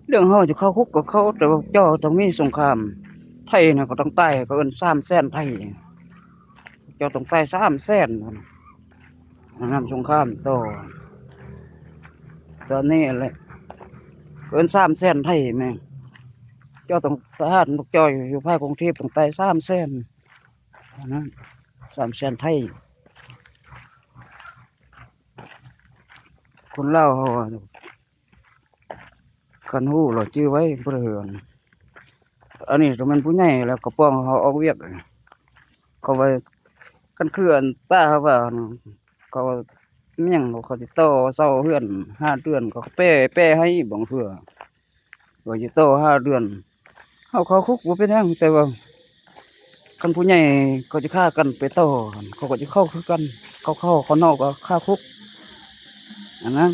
ເລື່ອງເຮົາຈະເຂົ້າຄຸກກໍເຂົ້າ ແຕ່ວ່າເຈົ້າຕ້ອງມີສົງຄາມ. ໄທນະກໍຕ້ອງຕາຍ ເຂົາເອີ້ນສາມແສນໄທ ເຈົ້າຕ້ອງຕາຍສາມແສນ ອັນນັ້ນສົງຄາມຕໍ່ ຕອນນີ້ແຫຼະ ເອີ້ນສາມແສນໄທແມ່ນ ເຈົ້າຕ້ອງ ທະຫານພວກເຈົ້າຢູ່ພາກກຸງເທບຕ້ອງຕາຍສາມແສນ ອັນນັ້ນສາມແສນໄທ. ຄົນລາວເຮົາ ຄັນຮູ້ແລ້ວຈື່ໄວ້ບໍ່ໄດ້ເຮືອນ. ອັນນີ້ຕ້ອງແມ່ນຜູ້ໃຫຍ່ແລ້ວກໍປ້ອງເຮົາອອກວຽກ. ເຂົາວ່າ ຄັນຄືອັນປ້າເຮົາວ່າ ເຂົາວ່າ ແມ່ນຫຍັງ ເຂົາຊິຕໍ່ເຊົ່າເຮືອນຫ້າເດືອນ ເຂົາກໍແປ ແປໃຫ້ບາງເທື່ອ ວ່າຊິຕໍ່ຫ້າເດືອນ ເຮົາເຂົ້າຄຸກບໍ່ເປັນຫຍັງ ແຕ່ວ່າຄັນຜູ້ໃຫຍ່ເຂົາຈະຂ້າກັນໄປຕໍ່ ເຂົາກໍຈະເຂົ້າຄືກັນ ເຂົາເຂົ້າ ເຂົານອກກໍຄາຄຸກ ອັນນັ້ນ.